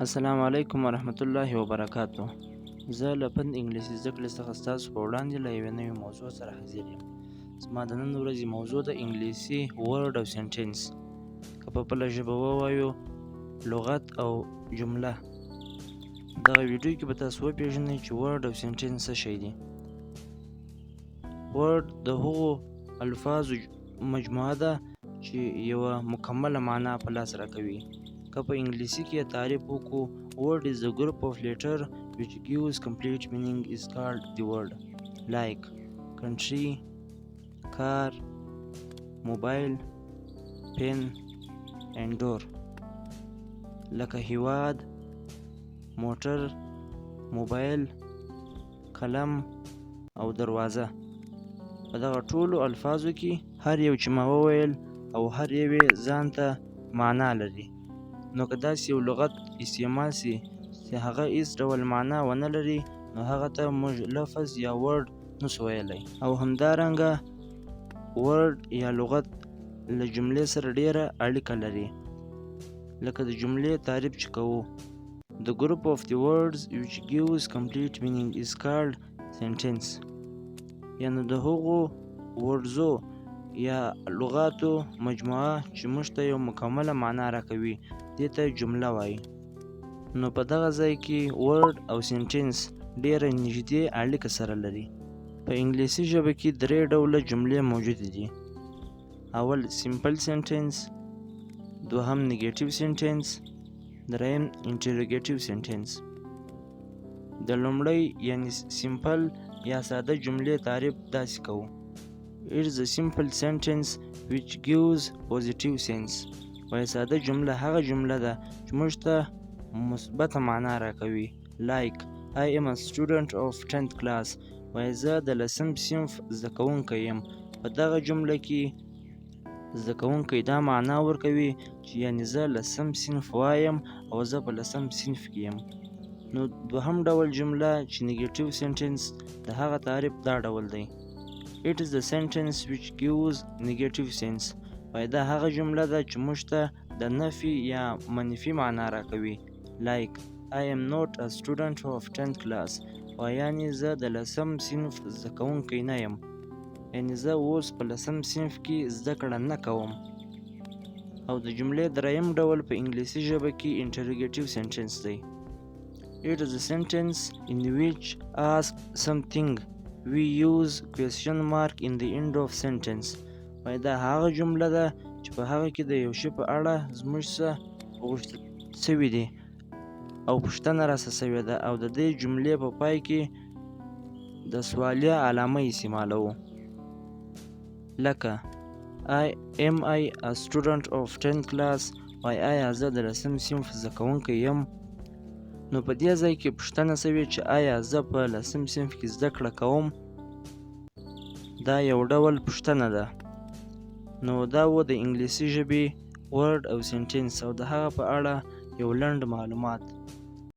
السلام علیکم ورحمت الله وبرکاته. زه له پند انګلیسي زده کړې څخه ستاسو په وړاندې له یوې نوې موضوع سره حاضر یم. زما د نن ورځې موضوع ده انګلیسي word او sentence، که په بله ژبه ووایو لغت او جمله. دغه ویډیو کې به تاسو وپیژنئ چې word او sentence څه شی دي. Word د هغو الفاظو مجموعه ده چې یوه مکمله معنا په لاس راکوي. که په انګلیسي کې تعریف وکړو، word is a group of letter which gives complete meaning is called the word, like country, car, mobile, pen and door. لکه هیواد، موټر، موبایل، قلم او دروازه. په دغه ټولو الفاظو کې هر یو چې ما وویل او هر یو یې ځان ته معنا لري. نو که داسې یو لغت استعمال سي چې هغه هیڅ ډول معنا ونه لري، نو هغه ته موږ لفظ یا word نسو ویلی. او همدارنګه word یا لغت له جملې سره ډیره اړیکه لري. لکه د جملې تعریف چې کوو، the group of the words which gives complete meaning is called sentence. یعنی د هغو words او یا لغاتو مجموعه چې موږ ته یو مکمله معنا راکوي، دې ته جمله وایي. نو په دغه ځای کې word او sentence ډیره نږدې اړیکه سره لري. په انګلیسي ژبه کې درې ډوله جملې موجودې دي. اول simple sentence، دوهم negative sentence، دریم interrogative sentence. د لومړۍ یعنی simple یا ساده جملې تعریف داسې کوو: It is a simple sentence which gives positive sense. وایي ساده جمله هغه جمله ده چې موږ ته مثبته معنا راکوي، like I am a student of 10th class. وایي زه د لسم صنف زده کوونکی یم. په دغه جمله کې زده کوونکی دا معنا ورکوي چې یعنی زه لسم صنف وایم او زه په لسم صنف کې یم. نو دوهم ډول جمله چې negative sentence، د هغه تعریف دا ډول دی: It is the sentence which gives negative sense. وایي دا هغه جمله ده چې موږ ته د نفي یا منفي معنا راکوي، like I am not a student of 10th class. وایي یعنی زه د لسم صنف زده کوونکی نه یم، یعنی زه اوس په لسم صنف کې زده کړه نه کوم. او د جملې دریم ډول په انګلیسي ژبه کې interrogative sentence دی. It is a sentence in which ask something. We use question mark in the end of sentence. وایي دا هغه جمله ده چې په هغه کې د یو شي په اړه زموږ څخه غوښتل سوي دي او پوښتنه راڅخه سوې ده، او د دې جملې په پای کې د سوالیه علامه استعمالوو، لکه I am I a student of 10th class? وایي آیا زه د لسم صنف زده کوونکی یم؟ نو په دې ځای کې پوښتنه سوې چې آیا زه په لسم صنف کې زده کړه کوم. دا یو ډول پوښتنه ده. نو دا و د انګلیسي ژبې word او sentence او د هغه په اړه یو لنډ معلومات.